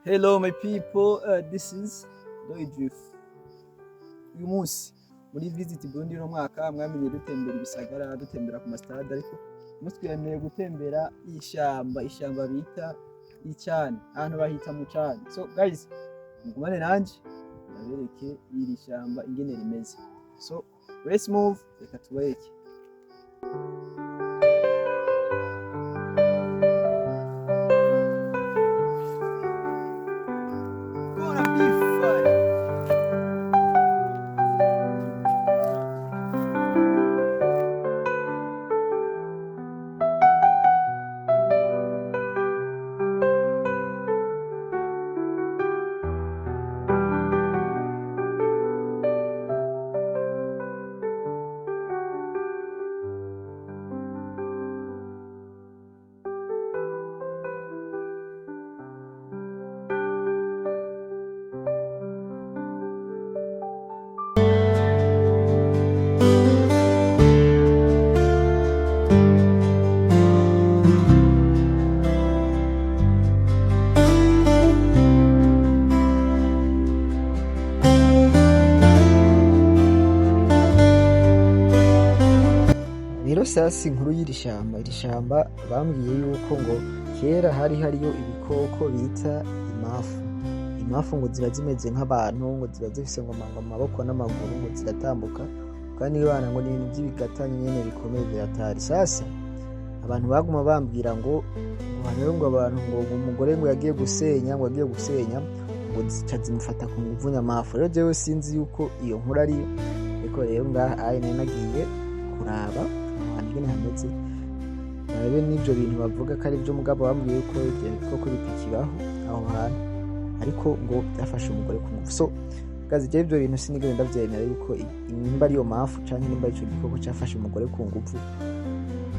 Hello my people, this is Doidrif. Uyu munsi muri Visit Burundi uno mwaka mwamenye dutembera ibisagara, dutembera ku mastade, ariko uyu munsi twemeye gutembera ishamba, ishamba bita Icani, ahantu bahita mu Cani. So guys, mugumane nanje ndabereke iri shamba ingene rimeze. So let's move, reka tubereke. Gonna be fun. Rero sasa inkuru y'iri shamba, iri shamba bambwiye yuko ngo kera hari hariyo ibikoko bita imafu. Imafu ngo ziba zimeze nk'abantu, ngo ziba zifise ngo amaboko n'amaguru, ngo ziratambuka, kandi bana ngo ni ibintu by'ibigatanya nyene bikomeye biratari. Sasa abantu baguma bambwira ngo hariho ngo abantu ngo umugore ngo yagiye gusenya, ngo yagiye gusenya, ngo zica zimufata ku nguvu nyamafu. Rero jewe sinzi yuko iyo nkuru ariyo, ariko rero ngaha ayi nari nagiye kuraba ahantu ingene hameze, barabe n'ivyo bintu bavuga ko ari vyo, mugabo bambwiye yuko ivyo bikoko bitakibaho aho hantu, ariko ngo byafashe umugore ku nguvu. So guys, jewe ivyo bintu sinigeze ndavyemera yuko nimba ariyo mafu canke nimba ico gikoko cafashe umugore ku nguvu,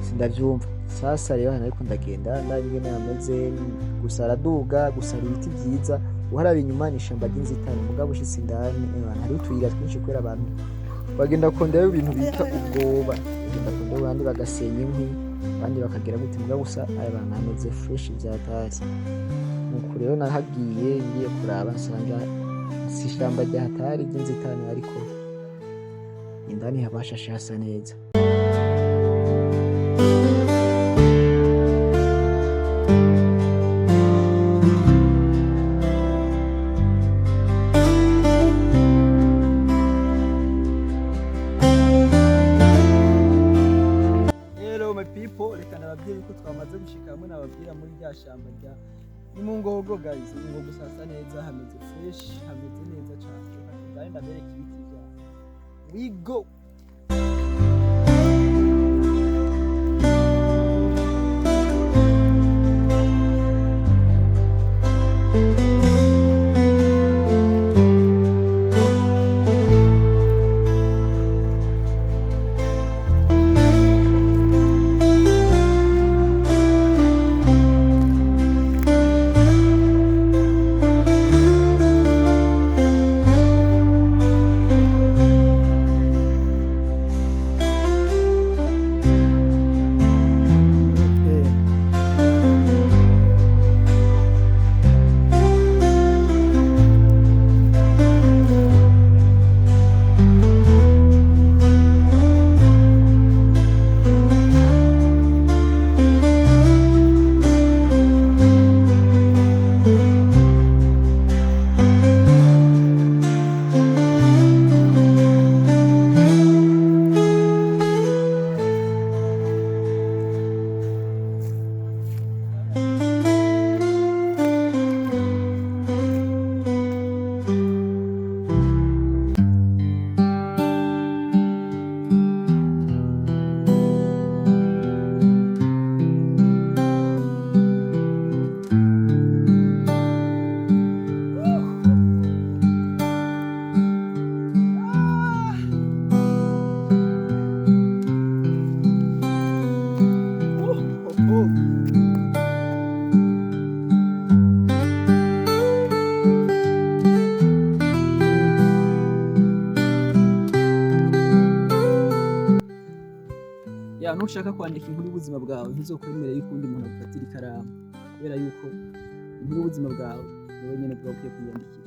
sindavyumva. Sasa rero hano ariko ndagenda ndaba ingene hameze, gusa araduga, gusa hari ibiti vyiza. Uharaba inyuma ni ishamba ry'inzitane, mugabo ushitse indani hari utuyira twinshi kubera abantu bagenda konderayo ibintu bita ubwoba, bagenda konderayo, abandi bagasenya inkwi, abandi bakagira gute, mugabo gusa aya bantu hameze fresh vyatari. Nuko rero nahagiye ngiye kuraba nsanga si ishamba rya hatari ry'inzitane, ariko indani habashashe hasa neza. Hello my people, reka nababwire yuko twamaze gushika hamwe nababwira muri rya shamba rya ni mu Ngogo guys. Mu Ngogo sasa neza, hameze fresh, hameze neza cyane. Reka tujyane ndabereke ibiti byaho. We go. Oh. Ya, nushaka kwandika inkuru y'ubuzima bwawe, ntuzokwemere yuko undi muntu agufatira ikaramu, kubera yuko inkuru y'ubuzima bwawe Wewe nyene ubwawe ukwiye kwiyandikira.